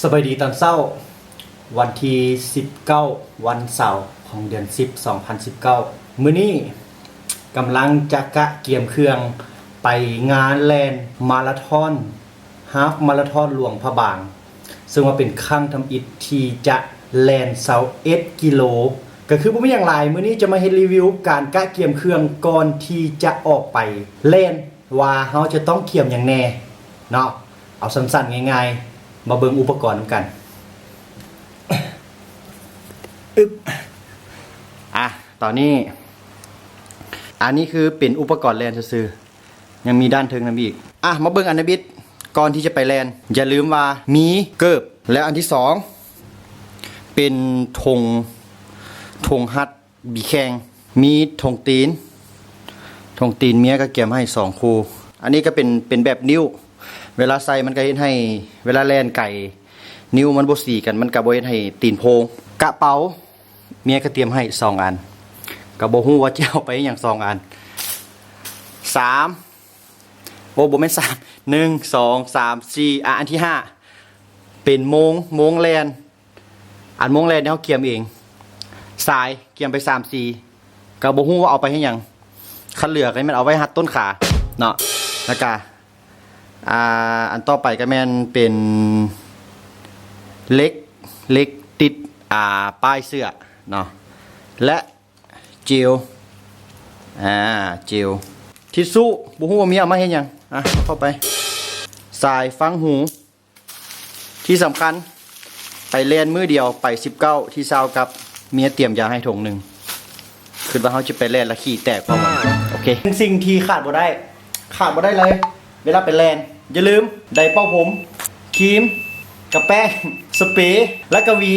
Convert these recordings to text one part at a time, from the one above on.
ສະບາຍດີຕອນເຊົ້າ ວັນທີສິບເກົ້າ ວັນເສົາຂອງເດືອນສິບ ສອງພັນສິບເກົ້າ ມື້ນີ້ກຳລັງຈະກະກຽມເຄື່ອງໄປງານແລ່ນມາລາທອນ ຮາຟມາລາທອນຫຼວງພະບາງ ເຊິ່ງວ່າເປັນຄັ້ງທຳອິດທີ່ຈະແລ່ນຊາວເອັດກິໂລ ກະຄືບໍ່ມີຫຍັງຫຼາຍ ມື້ນີ້ຈະມາເຮັດຣີວິວການກະກຽມເຄື່ອງກ່ອນທີ່ຈະອອກໄປແລ່ນ ວ່າເຮົາຈະຕ້ອງກຽມຫຍັງແດ່ເນາະ. ເອົາສັ້ນໆ ງ່າຍໆ ມາເບິ່ງອຸປະກອນນຳກັນ. ອຶບ ອ່ະ ຕອນນີ້ ອັນນີ້ຄືເປັນອຸປະກອນແລ່ນຊື່ໆ ຍັງມີດ້ານເທິງນຳອີກ. ອ່ະ ມາເບິ່ງອັນທຳອິດ ກ່ອນທີ່ຈະໄປແລ່ນ ຢ່າລືມວ່າມີເກີບ ແລະ ອັນທີສອງ ເປັນຖົງ ຖົງຮັດ ບີແຂ່ງ ມີຖົງຕີນ ຖົງຕີນເມຍກໍກຽມໃຫ້ສອງຄູ່. ອັນນີ້ກໍເປັນ ເປັນແບບນິ້ວ ເວລາໃສ່ມັນກໍເຮັດໃຫ້ເວລາແລ່ນໄກ ນິ້ວມັນບໍ່ສີກັນ ມັນກໍບໍ່ເຮັດໃຫ້ຕີນໂພງ. ກະເປົາ ເມຍກໍຕຽມໃຫ້ສອງອັນ ກໍບໍ່ຮູ້ວ່າຈະເອົາໄປເຮັດຫຍັງສອງອັນ. ສາມ ໂອ້ ບໍ່ແມ່ນສາມ ໜຶ່ງ ສອງ ສາມ ສີ່ ອ່ະ ອັນທີຫ້າ ເປັນໂມງ ໂມງແລ່ນ ອັນໂມງແລ່ນນີ້ເຮົາກຽມເອງ ສາຍກຽມໄປສາມສີ່ ກໍບໍ່ຮູ້ວ່າເອົາໄປເຮັດຫຍັງ ຄັນເຫຼືອກໍແມ່ນເອົາໄວ້ຮັດຕົ້ນຂາເນາະ. ແລ້ວກະ ອ່າ ອັນຕໍ່ໄປກໍແມ່ນເປັນເຫຼັກ ເຫຼັກຕິດ ອ່າ ປ້າຍເສື້ອເນາະ ແລະ ເຈວ ອ່າ ເຈວ ທິດຊູ້ ບໍ່ຮູ້ວ່າເມຍເອົາມາເຮັດຫຍັງ ອ່ະ ເອົາເຂົ້າໄປ ສາຍຟັງຫູ ທີ່ສຳຄັນ ໄປແລ່ນມື້ດຽວ ໄປສິບເກົ້າ ທີຊາວກັບ ເມຍຕຽມຢາໃຫ້ຖົງໜຶ່ງ ຄິດວ່າເຮົາຈະໄປແລ່ນແລ້ວຂີ້ແຕກພ້ອມກັນ. ໂອເຄ ສິ່ງທີ່ຂາດບໍ່ໄດ້ ຂາດບໍ່ໄດ້ເລີຍ ເວລາໄປແລ່ນ ຢ່າລືມ ໄດເປົ່າຜົມ ຄຣີມ ກະແປ້ງ ສະເປ ແລ້ວກະຫວີ.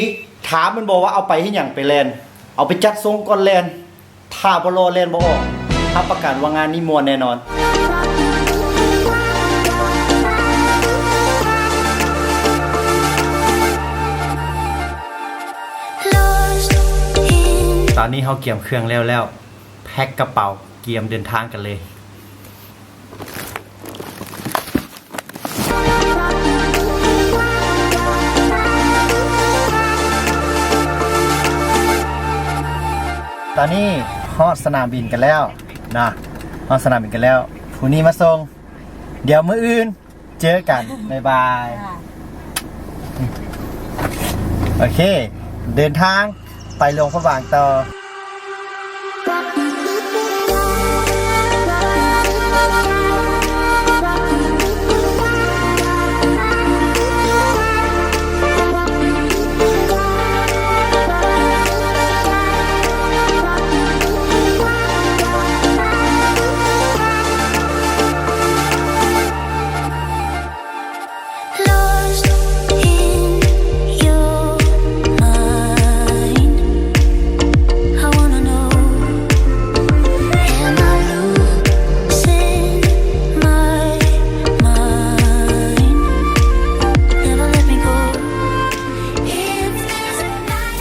ຖາມແມ່ນບໍ່ວ່າເອົາໄປເຮັດຫຍັງໄປແລ່ນ? ເອົາໄປຈັດຊົງກ່ອນແລ່ນ. ຖ້າບໍ່ຫຼໍ່ແລ່ນບໍ່ອອກ ຮັບປະກັນວ່າງານນີ້ມ່ວນແນ່ນອນ. ຕອນນີ້ເຮົາກຽມເຄື່ອງແລ້ວແລ້ວ ແພັກກະເປົາ ກຽມເດີນທາງກັນເລີຍ. ຕອນນີ້ຮອດສະໜາມບິນກັນແລ້ວນະ ຮອດສະໜາມບິນກັນແລ້ວ ຜູ້ນີ້ມາສົ່ງ ດຽວມື້ອື່ນເຈີກັນ ບາຍບາຍ. ໂອເຄ ເດີນທາງໄປຫຼວງພະບາງຕໍ່.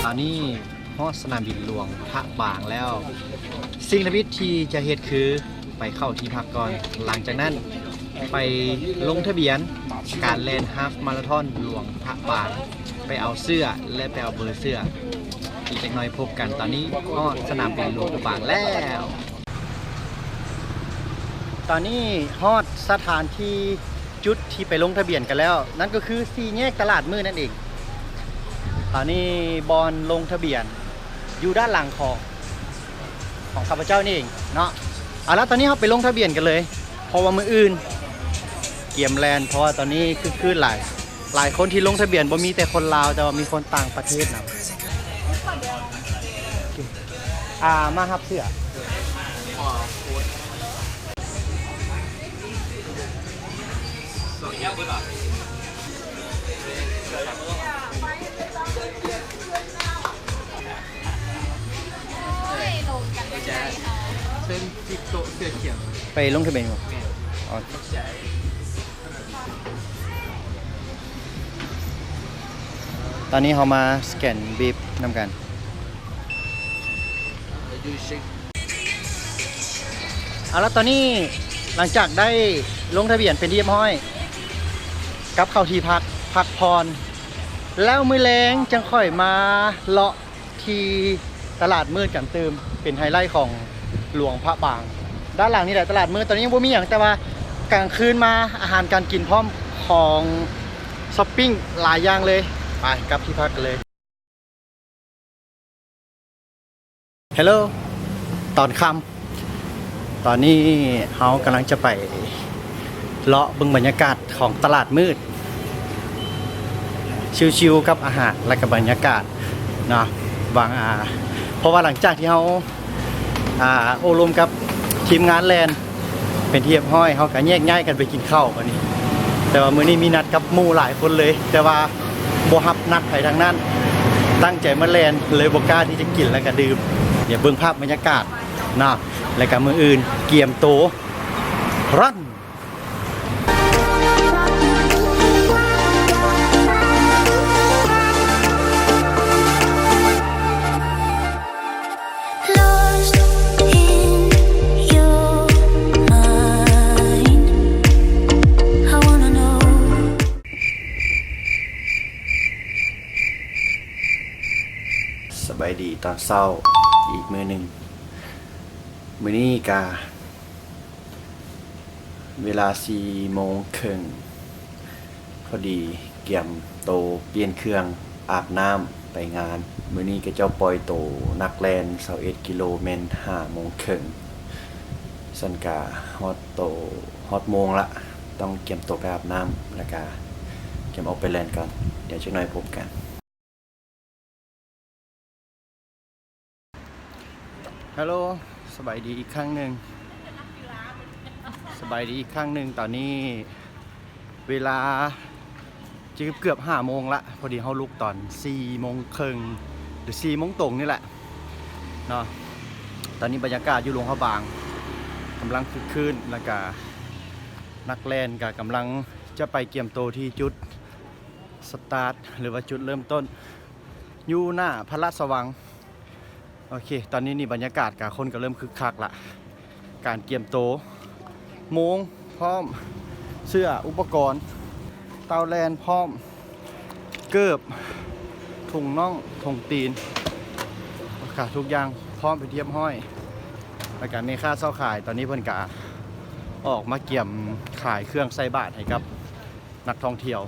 ຕອນນີ້ຮອດສະໜາມບິນຫຼວງພະບາງແລ້ວ. ສິ່ງທຳອິດທີ່ຈະເຮັດຄື ໄປເຂົ້າທີ່ພັກກ່ອນ ຫຼັງຈາກນັ້ນໄປລົງທະບຽນການແລ່ນຮາຟມາລາທອນຫຼວງພະບາງ ໄປເອົາເສື້ອ ແລະ ໄປເອົາເບີເສື້ອ. ອີກຈັກໜ້ອຍພົບກັນ. ຕອນນີ້ຮອດສະໜາມບິນຫຼວງພະບາງແລ້ວ. ຕອນນີ້ຮອດສະຖານທີ່ ຈຸດທີ່ໄປລົງທະບຽນກັນແລ້ວ ນັ້ນກໍຄືສີ່ແຍກຕະຫຼາດມື້ນັ້ນເອງ. ຕອນນີ້ບ່ອນລົງທະບຽນຢູ່ດ້ານຫຼັງຂອງ ຂອງຂ້າພະເຈົ້ານີ້ເອງເນາະ. ເອົາລະ ຕອນນີ້ເຮົາໄປລົງທະບຽນກັນເລີຍ ເພາະວ່າມື້ອື່ນກຽມແລ່ນ ເພາະວ່າຕອນນີ້ຄຶກຄື້ນຫຼາຍ ຫຼາຍຄົນທີ່ລົງທະບຽນບໍ່ມີແຕ່ຄົນລາວ ແຕ່ວ່າມີຄົນຕ່າງປະເທດນຳ. ອ່າ ມາຮັບເສື້ອ. ເຊີນຕິດໂຕະເສື້ອຂຽວ. ໄປລົງທະບຽນຢູ່ບໍ່? ແມ່ນ. ອໍ. ຕອນນີ້ເຮົາມາສະແກນເວັບນຳກັນ. ເອົາລະ ຕອນນີ້ຫຼັງຈາກໄດ້ລົງທະບຽນເປັນທີ່ຮຽບຮ້ອຍ ກັບເຂົ້າທີ່ພັກ ພັກຜ່ອນ ແລ້ວມື້ແລງຈັ່ງຄ່ອຍມາເລາະທີ່ຕະຫຼາດມືດກັນຕື່ມ ເປັນໄຮໄລຂອງຫຼວງພະບາງ. ດ້ານຫຼັງນີ້ແຫຼະຕະຫຼາດມືດ, ຕອນນີ້ຍັງບໍ່ມີຫຍັງ ແຕ່ວ່າກາງຄືນມາອາຫານການກິນພ້ອມ, ຂອງຊັອບປິງຫຼາຍຢ່າງເລີຍ. ໄປກັບທີ່ພັກກັນເລີຍ. ເຮລໂລ ຕອນຄ່ຳ ຕອນນີ້ເຮົາກຳລັງຈະໄປເລາະເບິ່ງບັນຍາກາດຂອງຕະຫຼາດມືດ ຊິວໆກັບອາຫານ ແລະກະບັນຍາກາດເນາະ. ຫວັງ ອາ ເພາະວ່າຫຼັງຈາກທີ່ເຮົາ ອາ ໂອ້ລົມກັບທີມງານແລ່ນ ເປັນທີ່ຮຽບຮ້ອຍ ເຮົາກະແຍກຍ້າຍກັນໄປກິນເຂົ້າບາດນີ້. ແຕ່ວ່າມື້ນີ້ມີນັດກັບໝູ່ຫຼາຍຄົນເລີຍ ແຕ່ວ່າບໍ່ຮັບນັດໃຜທັງນັ້ນ, ຕັ້ງໃຈມາແລ່ນ ເລີຍບໍ່ກ້າທີ່ຈະກິນ ແລະກະດື່ມ. ດຽວເບິ່ງພາບບັນຍາກາດເນາະ ແລະກະມື້ອື່ນກຽມໂຕ ຣັນ. Lost in your mind, I wanna know. ສະບາຍດີຕອນເຊົ້າອີກມື້ໜຶ່ງ. ມື້ນີ້ກະເວລາສີ່ໂມງເຄິ່ງ ພໍດີກຽມໂຕປ່ຽນເຄື່ອງ ອາບນ້ຳໄປງານ. ມື້ນີ້ເຂົາເຈົ້າປ່ອຍໂຕນັກແລ່ນຊາວເອັດກິໂລແມ່ນຫ້າໂມງເຄິ່ງ, ຊັ້ນກະຮອດໂຕ ຮອດໂມງລະ, ຕ້ອງກຽມໂຕໄປອາບນ້ຳ ແລ້ວກະກຽມອອກໄປແລ່ນກ່ອນ. ດຽວຈັກໜ່ອຍພົບກັນ. ຮາໂລ ສະບາຍດີອີກຄັ້ງໜຶ່ງ ສະບາຍດີອີກຄັ້ງໜຶ່ງ. ຕອນນີ້ເວລາຈະເກືອບຫ້າໂມງລະ, ພໍດີເຮົາລຸກຕອນສີ່ໂມງເຄິ່ງ ຫຼືສີ່ໂມງຕົງນີ້ແຫຼະເນາະ. ຕອນນີ້ບັນຍາກາດຢູ່ຫຼວງພະບາງກຳລັງຄຶກຄື້ນ ແລ້ວກະນັກແລ່ນກະກຳລັງຈະໄປກຽມໂຕທີ່ຈຸດສະຕາດ ຫຼືວ່າຈຸດເລີ່ມຕົ້ນ ຢູ່ໜ້າພະລາຊະວັງ. ໂອເຄ ຕອນນີ້ນີ້ບັນຍາກາດກະຄົນກະເລີ່ມຄຶກຄັກລະ, ການກຽມໂຕ ໂມງພ້ອມ, ເສື້ອ ອຸປະກອນ, ເຕົ້າແລ່ນພ້ອມ, ເກີບ, ຖົງໜອງ, ຖົງຕີນ, ກະທຸກຢ່າງພ້ອມເປັນທີ່ຮຽບຮ້ອຍ. ແລ້ວກະແມ່ຄ້າຊາວຂາຍ ຕອນນີ້ເພິ່ນກະອອກມາກຽມຂາຍເຄື່ອງໃສ່ບາດໃຫ້ກັບ ນັກທ່ອງທ່ຽວ.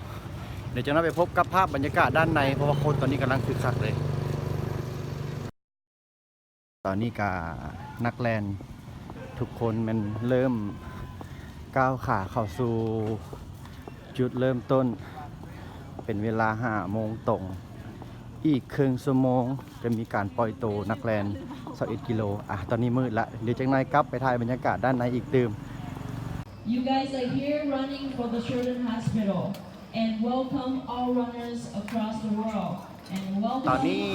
ດຽວຈັກໜ່ອຍໄປພົບກັບພາບບັນຍາກາດດ້ານໃນ ເພາະວ່າຄົນຕອນນີ້ກຳລັງຄຶກຄັກເລີຍ. ຕອນນີ້ກະນັກແລ່ນທຸກຄົນແມ່ນເລີ່ມກ້າວຂາເຂົ້າສູ່ຈຸດເລີ່ມຕົ້ນ ເປັນເວລາຫ້າໂມງຕົງ. ອີກເຄິ່ງຊົ່ວໂມງຈະມີການປ່ອຍໂຕນັກແລ່ນຊາວເອັດກິໂລ. ອາ ຕອນນີ້ມືດລະ, ດຽວຈັກໜ່ອຍກັບໄປຖ່າຍບັນຍາກາດດ້ານໃນອີກຕື່ມ. You guys are here running for the Children's Hospital and welcome all runners across the world. ຕອນນີ້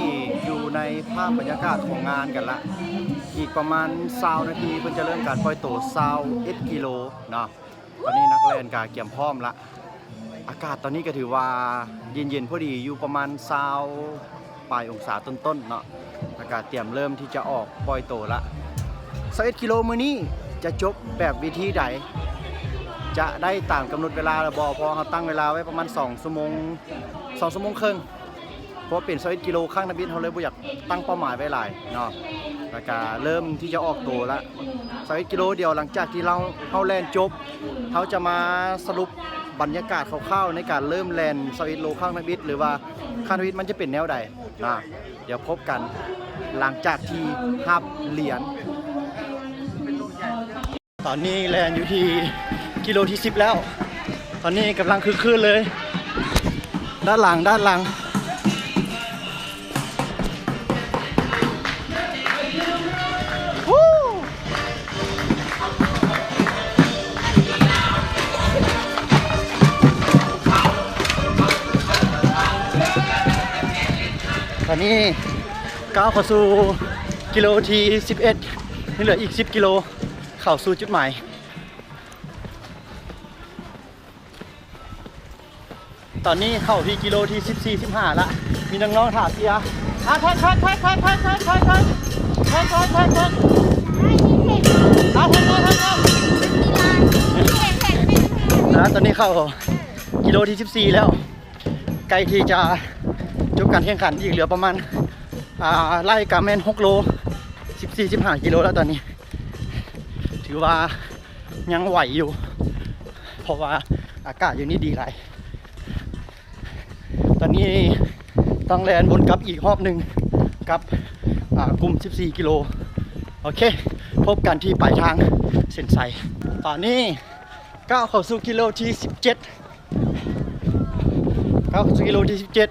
ຢູ່ໃນພາບບັນຍາກາດຂອງງານກັນລະ, ອີກປະມານຊາວນາທີເພິ່ນຈະເລີ່ມການປ່ອຍໂຕຊາວເອັດກິໂລເນາະ. ຕອນນີ້ນັກແລ່ນກະກຽມພ້ອມລະ. ອາກາດຕອນນີ້ກະຖືວ່າເຢັນໆພໍດີ ຢູ່ປະມານຊາວປາຍອົງສາຕົ້ນໆເນາະ. ແລ້ວກະຕຽມເລີ່ມທີ່ຈະອອກປ່ອຍໂຕລະ. ຊາວເອັດກິໂລມື້ນີ້ຈະຈົບແບບວິທີໃດ? ຈະໄດ້ຕາມກຳນົດເວລາຫຼືບໍ່? ເພາະເຮົາຕັ້ງເວລາໄວ້ປະມານສອງຊົ່ວໂມງ, ສອງຊົ່ວໂມງເຄິ່ງ. ເພາະເປັນຊາວເອັດກິໂລຄັ້ງທຳອິດ ເຮົາເລີຍບໍ່ຢາກຕັ້ງເປົ້າໝາຍໄວ້ຫຼາຍເນາະ. ແລ້ວກະເລີ່ມທີ່ຈະອອກໂຕລະ. ຊາວເອັດກິໂລ ດຽວຫຼັງຈາກທີ່ເຮົາ ເຮົາແລ່ນຈົບ ເຮົາຈະມາສະຫຼຸບບັນຍາກາດຄ່າວໆໃນການເລີ່ມແລ່ນຊາວເອັດໂລຄັ້ງທຳອິດ ຫຼືວ່າຄັ້ງທຳອິດມັນຈະເປັນແນວໃດນະ. ດຽວພົບກັນຫຼັງຈາກທີ່ຮັບຫຼຽນ. ຕອນນີ້ແລ່ນຢູ່ທີ່ກິໂລທີສິບແລ້ວ. ຕອນນີ້ກຳລັງຄຶກຄື້ນເລີຍ. ດ້ານຫຼັງ, ດ້ານຫຼັງ. ຕອນນີ້ກ້າວເຂົ້າສູ່ກິໂລທີສິບເອັດ, ຍັງເຫຼືອອີກສິບກິໂລເຂົ້າສູ່ຈຸດໝາຍ. ຕອນນີ້ເຂົ້າທີ່ກິໂລທີສິບສີ່ ສິບຫ້າລະ. ມີນ້ອງໆຖ້າເຊຍ. ອາ ຖອຍ ຖອຍ ຖອຍ ຖອຍ. ອາ ຕອນນີ້ເຂົ້າກິໂລທີສິບສີ່ແລ້ວ. ໃກ້ທີ່ຈະ ຈົບການແຂ່ງຂັນອີກ ເຫຼືອປະມານ ອ່າ ໄລ່ກະແມ່ນຫົກໂລ ສິບສີ່ ສິບຫ້າກິໂລແລ້ວຕອນນີ້ ຖືວ່າຍັງໄຫວຢູ່ ເພາະວ່າອາກາດຢູ່ນີ້ດີຫຼາຍ. ຕອນນີ້ຕ້ອງແລ່ນວົນກັບອີກຮອບໜຶ່ງກັບ ອ່າ ກຸ່ມສິບສີ່ກິໂລ. ໂອເຄ ພົບກັນທີ່ປາຍທາງເສັ້ນໄຊ. ຕອນນີ້ກ້າວເຂົ້າສູ່ກິໂລທີສິບເຈັດ ກ້າວເຂົ້າສູ່ກິໂລທີສິບເຈັດ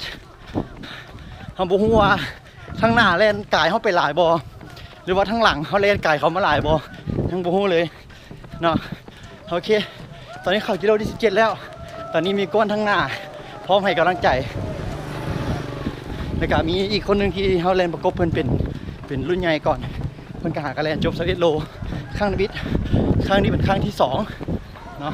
ເຮົາບໍ່ຮູ້ວ່າທາງໜ້າແລ່ນກາຍເຮົາໄປຫຼາຍບໍ່ ຫຼືວ່າທາງຫຼັງເຮົາແລ່ນກາຍເຂົາມາຫຼາຍບໍ່ ຍັງບໍ່ຮູ້ເລີຍເນາະ. ໂອເຄ ຕອນນີ້ເຂົ້າກິໂລທີສິບເຈັດແລ້ວ ຕອນນີ້ມີກ້ອນທາງໜ້າພ້ອມໃຫ້ກຳລັງໃຈ ແລ້ວກະມີອີກຄົນໜຶ່ງທີ່ເຮົາແລ່ນປະກົບ ເພິ່ນເປັນ ເປັນລຸ້ນໃຫຍ່ກ່ອນ ເພິ່ນກະຫາກະແລ່ນຈົບຊາວເອັດໂລ ຄັ້ງທຳອິດ ຄັ້ງນີ້ເປັນຄັ້ງທີສອງເນາະ.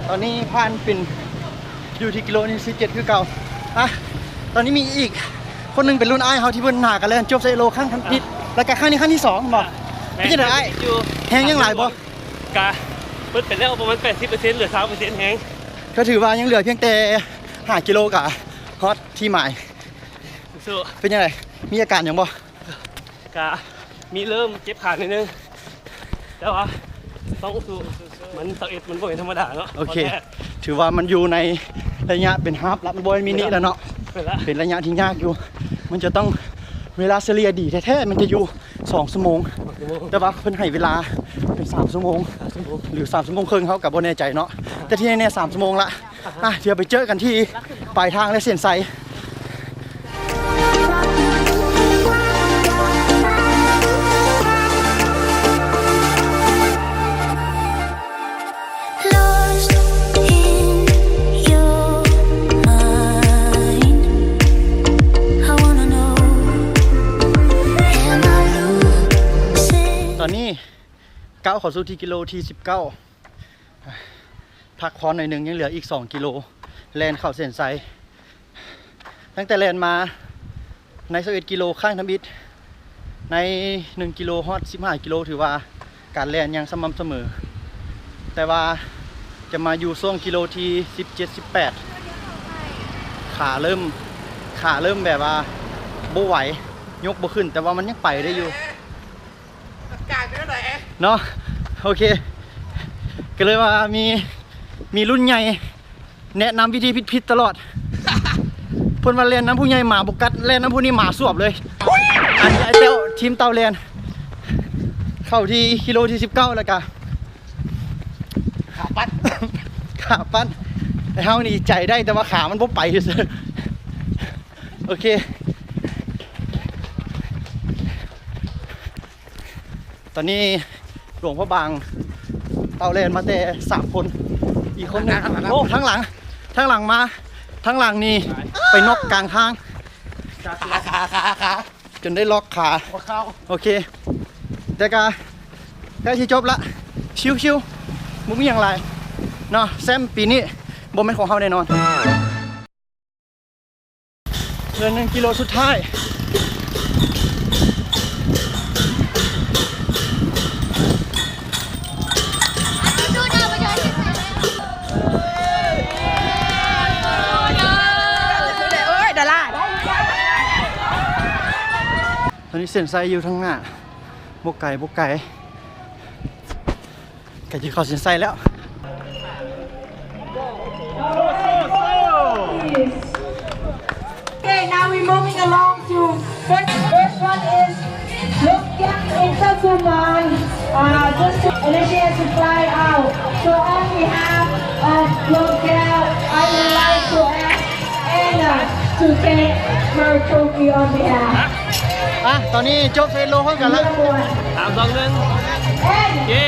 ຕອນນີ້ຜ່ານເປັນ ຢູ່ທີ່ກິໂລທີສິບເຈັດຄືເກົ່າ. ອ່ະ ຕອນນີ້ມີອີກຄົນໜຶ່ງເປັນລຸ້ນອ້າຍເຮົາ ທີ່ເພິ່ນຫາກະແລ່ນຈົບຊາວເອັດໂລຄັ້ງທຳອິດ ແລ້ວກະຄັ້ງນີ້ຄັ້ງທີສອງແມ່ນບໍ່? ແມ່ນ. ເປັນຈັ່ງໃດອ້າຍ? ແຮງຍັງຫຼາຍບໍ່? ກະເບິດໄປແລ້ວປະມານແປດສິບເປີເຊັນ ເຫຼືອຊາວເປີເຊັນແຮງ. ກະຖືວ່າຍັງເຫຼືອພຽງແຕ່ຫ້າກິໂລກະຮອດທີ່ໝາຍ. ເປັນຈັ່ງໃດ? ມີອາການຫຍັງບໍ່? ກະມີເລີ່ມເຈັບຂາໜ້ອຍໜຶ່ງ ແຕ່ວ່າຕ້ອງສູ້ ມັນຊາວເອັດ ມັນບໍ່ແມ່ນທຳມະດາເນາະ. ໂອເຄ ຖືວ່າມັນຢູ່ໃນໄລຍະເປັນຮາບລະ ມັນບໍ່ແມ່ນມິນິລະເນາະ. ເປັນໄລຍະທີ່ຍາກຢູ່ ມັນຈະຕ້ອງ ເວລາສະເລ່ຍດີແທ້ໆ ມັນຈະຢູ່ສອງຊົ່ວໂມງ ແຕ່ວ່າເພິ່ນໃຫ້ເວລາເປັນສາມຊົ່ວໂມງ ຫຼືສາມຊົ່ວໂມງເຄິ່ງ ເຮົາກະບໍ່ແນ່ໃຈເນາະ ແຕ່ທີ່ແນ່ໆສາມຊົ່ວໂມງລະ. ອ່ະ ດຽວໄປເຈີກັນທີ່ປາຍທາງ ແລະ ເສັ້ນໄຊ. Lost in your mind. I wanna know, am I losing? ຕອນນີ້ກ້າວເຂົ້າສູ່ທີ່ກິໂລທີສິບເກົ້າ ພັກຜ່ອນໜ້ອຍໜຶ່ງ ຍັງເຫຼືອອີກສອງກິໂລ ແລ່ນເຂົ້າເສັ້ນໄຊ. ຕັ້ງແຕ່ແລ່ນມາໃນຊາວເອັດກິໂລຄັ້ງທຳອິດ ໃນໜຶ່ງກິໂລຮອດສິບຫ້າກິໂລ ຖືວ່າການແລ່ນຍັງສະໝ່ຳສະເໝີ ແຕ່ວ່າຈະມາຢູ່ຊ່ວງກິໂລທີສິບເຈັດ ສິບແປດ ຂາເລີ່ມ ຂາເລີ່ມແບບວ່າບໍ່ໄຫວ ຍົກບໍ່ຂຶ້ນ ແຕ່ວ່າມັນຍັງໄປໄດ້ຢູ່. ອາການເປັນຈັ່ງໃດເນາະ? ໂອເຄ ກະເລີຍວ່າມີ ມີລຸ້ນໃຫຍ່ແນະນຳວິທີຜິດໆຕະຫຼອດ. ເພິ່ນວ່າແລ່ນນຳຜູ້ໃຫຍ່ໝາບໍ່ກັດ ແລ່ນນຳຜູ້ນີ້ໝາສວບເລີຍ. ອັນນີ້ອ້າຍແຕ້ວ ທີມເຕົ້າແລ່ນ ເຂົ້າທີ່ກິໂລທີສິບເກົ້າ ແລ້ວກະຂາປັດ ຂາປັດ. ໄອ້ເຮົານີ້ໃຈໄດ້ ແຕ່ວ່າຂາມັນບໍ່ໄປຊື່ໆ. ໂອເຄ ຕອນນີ້ຫຼວງພະບາງເຕົ້າແລ່ນມາແຕ່ສາມຄົນ ອີກຄົນໜຶ່ງ ໂອ້ ທາງຫຼັງ ທາງຫຼັງມາ ທາງຫຼັງນີ້ໄປນັອກກາງທາງ ຂາ ຂາ ຂາ ຂາ ຈົນໄດ້ລັອກຂາ ໂອເຄ ແຕ່ກະໃກ້ຊິຈົບລະ ຊິວໆ ບໍ່ມີຫຍັງຫຼາຍເນາະ. ແຊ້ມປີນີ້ບໍ່ແມ່ນຂອງເຮົາແນ່ນອນ. ເຫຼືອໜຶ່ງກິໂລສຸດທ້າຍ. ຕອນນີ້ເສັ້ນໄຊຢູ່ທາງໜ້າ ບໍ່ໄກ ບໍ່ໄກ. ໃກ້ຈະເຂົ້າເສັ້ນໄຊແລ້ວ. Okay, now we're moving along to first, first one is Lok Yang Insakuman. Uh, just to, and then she has to fly out. So on behalf of Lok Yang, I would like to ask Anna to take her trophy on behalf. ອ່ະ ຕອນນີ້ຈົບເຊໂລພ້ອມກັນລະ ສາມ ສອງ ໜຶ່ງ ເຢ້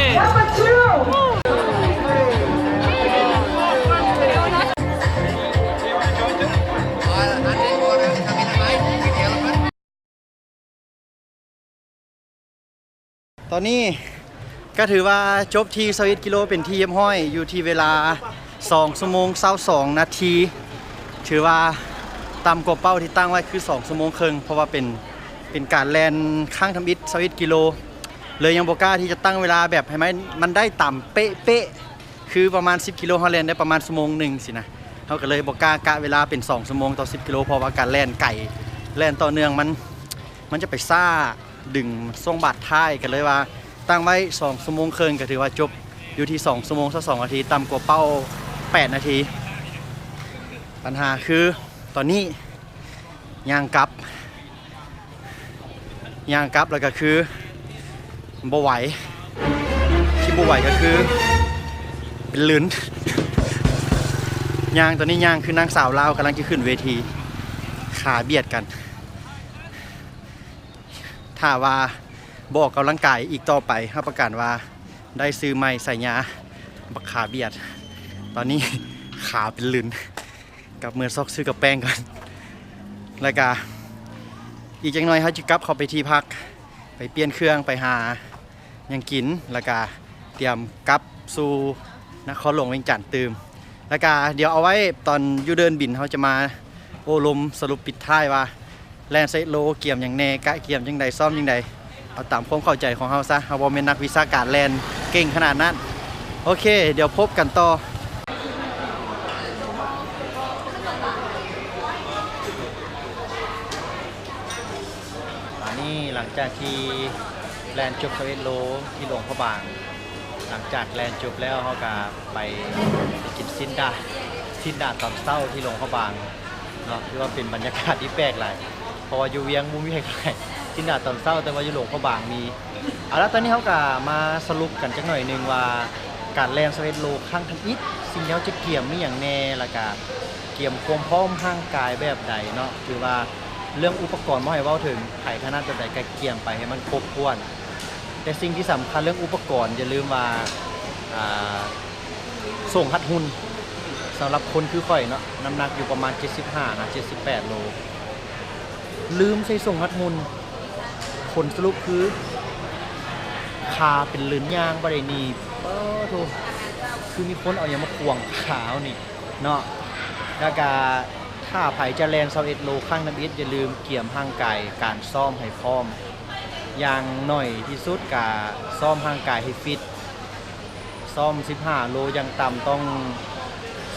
ຕອນນີ້ກະຖືວ່າຈົບທີ່ຊາວເອັດກິໂລເປັນທີ່ຮຽບຮ້ອຍ ຢູ່ທີ່ເວລາສອງຊົ່ວໂມງຊາວສອງນາທີ ຖືວ່າ ຕ່ຳກວ່າເປົ້າທີ່ຕັ້ງໄວ້ຄືສອງຊົ່ວໂມງເຄິ່ງ ເພາະວ່າເປັນ ເປັນການແລ່ນຄັ້ງທຳອິດຊາວເອັດກິໂລ ເລີຍຍັງບໍ່ກ້າທີ່ຈະຕັ້ງເວລາແບບໃຫ້ມັນ ມັນໄດ້ຕາມເປະໆ ຄືປະມານສິບກິໂລ ເຮົາແລ່ນໄດ້ປະມານຊົ່ວໂມງໜຶ່ງຊີ້ນະ. ເຮົາກໍເລີຍບໍ່ກ້າກະເວລາເປັນສອງຊົ່ວໂມງຕໍ່ສິບກິໂລ ເພາະວ່າການແລ່ນໄກ ແລ່ນຕໍ່ເນື່ອງມັນ ມັນຈະໄປຊ້າ ດຶງຊ່ວງບາດທ້າຍ ກໍເລີຍວ່າຕັ້ງໄວ້ສອງຊົ່ວໂມງເຄິ່ງ ກໍຖືວ່າຈົບຢູ່ທີ່ສອງຊົ່ວໂມງຊາວສອງນາທີ ຕ່ຳກວ່າເປົ້າແປດນາທີ. ບັນຫາຄືຕອນນີ້ຍ່າງກັບ ຍ່າງກັບ ແລ້ວກໍຄືບໍ່ໄຫວ ທີ່ບໍ່ໄຫວກໍຄືເປັນລື່ນ ຍ່າງ ຕອນນີ້ຍ່າງຄືນາງສາວລາວກຳລັງຈະຂຶ້ນເວທີ ຂາບຽດກັນ. ຖ້າວ່າບໍ່ອອກກຳລັງກາຍອີກຕໍ່ໄປ ຮັບປະກັນວ່າໄດ້ຊື່ໃໝ່ສາຍາ ບັກຂາບຽດ. ຕອນນີ້ຂາເປັນລື່ນ ກັບເມືອຊອກຊື້ກັບແປ້ງກ່ອນ ແລ້ວກະອີກຈັກໜ່ອຍເຮົາຈະກັບເຂົ້າໄປທີ່ພັກ ໄປປ່ຽນເຄື່ອງ ໄປຫາຫຍັງກິນ ແລ້ວກະຕຽມກັບສູ່ນະຄອນຫຼວງວຽງຈັນຕື່ມ. ແລ້ວກະດຽວເອົາໄວ້ຕອນຢູ່ເດີ່ນບິນ ເຮົາຈະມາໂອ້ລົມສະຫຼຸບປິດທ້າຍວ່າ ແລ່ນຊາວເອັດໂລ ກຽມຫຍັງແດ່ ກະກຽມຈັ່ງໃດ ຊ້ອມຈັ່ງໃດ ເອົາຕາມຄວາມເຂົ້າໃຈຂອງເຮົາຊະ ເຮົາບໍ່ແມ່ນນັກວິຊາການແລ່ນເກັ່ງຂະໜາດນັ້ນ. ໂອເຄ ດຽວພົບກັນຕໍ່. ອັນນີ້ຫຼັງຈາກທີ່ແລ່ນຈົບຊາວເອັດໂລທີ່ຫຼວງພະບາງ ຫຼັງຈາກແລ່ນຈົບແລ້ວ ເຮົາກະໄປ ໄປກິນຊີ້ນດາດ ຊີ້ນດາດຕອນເຊົ້າທີ່ຫຼວງພະບາງເນາະ ຖືວ່າເປັນບັນຍາກາດທີ່ແປກຫຼາຍ ເພາະວ່າຢູ່ວຽງບໍ່ມີໃຜຂາຍຊີ້ນດາດຕອນເຊົ້າ ແຕ່ວ່າຢູ່ຫຼວງພະບາງມີ. ເອົາລະ ຕອນນີ້ເຮົາກະມາສະຫຼຸບກັນຈັກໜ້ອຍໜຶ່ງວ່າ ການແລ່ນຊາວເອັດໂລຄັ້ງທຳອິດ ສິ່ງທີ່ເຮົາຈະກຽມມີຫຍັງແດ່ ແລ້ວກະກຽມຄວາມພ້ອມຮ່າງກາຍແບບໃດເນາະ ຖືວ່າເລື່ອງອຸປະກອນບໍ່ໃຫ້ເວົ້າເຖິງ ໃຜຖະໜັດແບບໃດກະກຽມໄປໃຫ້ມັນຄົບຖ້ວນ. ແຕ່ສິ່ງທີ່ສຳຄັນເລື່ອງອຸປະກອນ ຢ່າລືມວ່າ ອ່າ ສົ້ງຮັດຫຸ່ນ ສຳລັບຄົນຄືຂ້ອຍເນາະ ນ້ຳໜັກຢູ່ປະມານເຈັດສິບຫ້າຫາເຈັດສິບແປດໂລ ລືມໃສ່ສົ້ງຮັດຫຸ່ນ ຜົນສະຫຼຸບຄື ຂາເປັນລື່ນ ຍ່າງບໍ່ໄດ້ໜີບ ປາໂທ້ ຄືມີຄົນເອົາຫຍັງມາຂວາງຂາເຮົານີ້ເນາະ. ແລ້ວກະ ຖ້າໃຜຈະແລ່ນຊາວເອັດໂລຄັ້ງທຳອິດ ຢ່າລືມກຽມຮ່າງກາຍ ການຊ້ອມໃຫ້ພ້ອມ ຢ່າງໜ້ອຍທີ່ສຸດກະຊ້ອມຮ່າງກາຍໃຫ້ຟິດ ຊ້ອມສິບຫ້າໂລ ຢ່າງຕ່ຳຕ້ອງ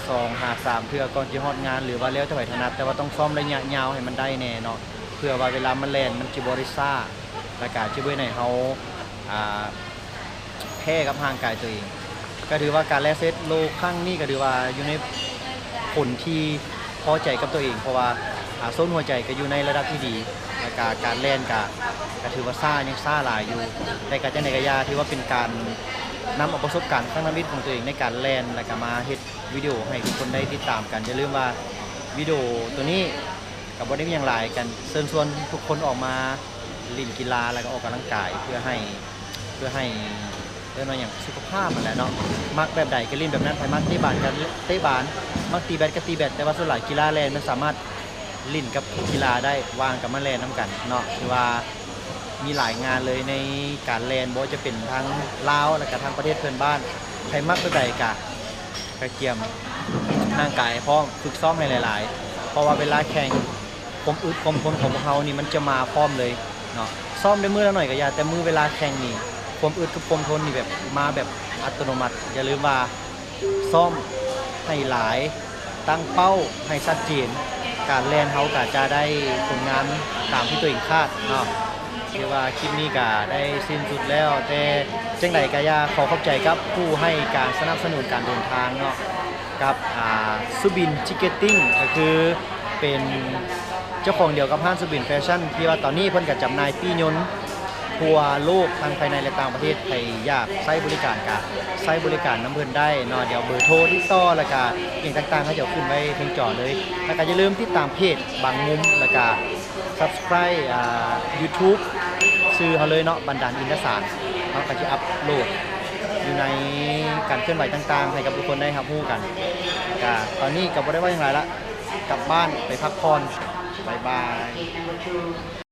ສອງຫາສາມເທື່ອກ່ອນຊິຮອດງານ ຫຼືວ່າແລ້ວແຕ່ໃຜຖະໜັດ ແຕ່ວ່າຕ້ອງຊ້ອມໄລຍະຍາວໃຫ້ມັນໄດ້ແດ່ເນາະ ເພື່ອວ່າເວລາມາແລ່ນມັນຈະບໍ່ໄດ້ຊ້າ ແລ້ວກະຈະບໍ່ເຮັດໃຫ້ເຮົາ ອ່າ ແພ້ກັບຮ່າງກາຍຕົວເອງ. ກໍຖືວ່າການແລ່ນຊາວເອັດໂລຄັ້ງນີ້ ກໍຖືວ່າຢູ່ໃນຜົນທີ່ພໍໃຈກັບຕົວເອງ ເພາະວ່າ ອາ ໂຊນຫົວໃຈກໍຢູ່ໃນລະດັບທີ່ດີ ແລ້ວກະການແລ່ນກະ ກະຖືວ່າຊ້າ ຍັງຊ້າຫຼາຍຢູ່ ແຕ່ກະຈັ່ງໃດກະຢ່າ ຖືວ່າເປັນການນຳເອົາປະສົບການຄັ້ງທຳອິດຂອງຕົວເອງໃນການແລ່ນ ແລ້ວກະມາເຮັດວິດີໂອໃຫ້ທຸກຄົນໄດ້ຕິດຕາມກັນ. ຢ່າລືມວ່າວິດີໂອໂຕນີ້ ກໍບໍ່ໄດ້ມີຫຍັງຫຼາຍ ກັນເຊີນຊວນທຸກຄົນອອກມາຫຼິ້ນກິລາ ແລ້ວກໍອອກກຳລັງກາຍ ເພື່ອໃຫ້ ເພື່ອໃຫ້ ເອີ້ນວ່າຫຍັງ ສຸຂະພາບຫັ້ນແຫຼະເນາະ. ມັກແບບໃດກໍຫຼິ້ນແບບນັ້ນ ໃຜມັກເຕະບານກໍເຕະບານ ມັກຕີແບັດກໍຕີແບັດ ແຕ່ວ່າສ່ວນຫຼາຍກິລາແລ່ນມັນສາມາດຫຼິ້ນກັບທຸກກິລາໄດ້ ວ່າງກໍມາແລ່ນນຳກັນເນາະ. ຖືວ່າມີຫຼາຍງານເລີຍໃນການແລ່ນ ບໍ່ວ່າຈະເປັນທາງລາວ ແລ້ວກໍທາງປະເທດເພື່ອນບ້ານ ໃຜມັກແບບໃດກໍ ກະກຽມຮ່າງກາຍໃຫ້ພ້ອມ ຝຶກຊ້ອມໃຫ້ຫຼາຍໆ ເພາະວ່າເວລາແຂ່ງ ຄວາມອຶດຄວາມທົນຂອງພວກເຮົານີ້ມັນຈະມາພ້ອມເລີຍເນາະ. ຊ້ອມໄດ້ມື້ລະໜ້ອຍກະຢ່າ ແຕ່ມື້ເວລາແຂ່ງນີ້ ຄວາມອຶດກັບຄວາມທົນນີ້ແບບມາແບບອັດຕະໂນມັດ. ຢ່າລືມວ່າຊ້ອມໃຫ້ຫຼາຍ ຕັ້ງເປົ້າໃຫ້ຊັດເຈນ ການແລ່ນເຮົາກະຈະໄດ້ຜົນງານຕາມທີ່ຕົວເອງຄາດເນາະ. ຖືວ່າຄລິບນີ້ກະໄດ້ສິ້ນສຸດແລ້ວ ແຕ່ຈັ່ງໃດກະຢ່າ ຂໍຂອບໃຈກັບຜູ້ໃຫ້ການສະໜັບສະໜູນການເດີນທາງເນາະ ກັບ ອ່າ ສຸບິນ Ticketing ກໍຄືເປັນເຈົ້າຂອງດຽວກັບຮ້ານສຸບິນແຟຊັ່ນ ທີ່ວ່າຕອນນີ້ເພິ່ນກະຈຳໜ່າຍປີ້ຍົນທົ່ວໂລກ ທັງພາຍໃນ ແລະ ຕ່າງປະເທດ. ໃຜຢາກໃຊ້ບໍລິການກະໃຊ້ບໍລິການນຳເພິ່ນໄດ້ເນາະ. ດຽວເບີໂທຕິດຕໍ່ ແລ້ວກະອີ່ຫຍັງຕ່າງໆ ເຮົາຈະເອົາຂຶ້ນໄວ້ເທິງຈໍເລີຍ ແລ້ວກະຢ່າລືມຕິດຕາມເພຈບາງມຸມ ແລ້ວກະ Subscribe ອ່າ YouTube ຊື່ເຮົາເລີຍເນາະ ບັນດານອິນທະສານ. ເຮົາກໍຈະອັບໂຫຼດຢູ່ໃນການເຄື່ອນໄຫວຕ່າງໆ ໃຫ້ກັບທຸກຄົນໄດ້ຮັບຮູ້ກັນ. ກະຕອນນີ້ກໍບໍ່ໄດ້ເວົ້າຫຍັງຫຼາຍລະ ກັບບ້ານໄປພັກຜ່ອນ. ບາຍບາຍ.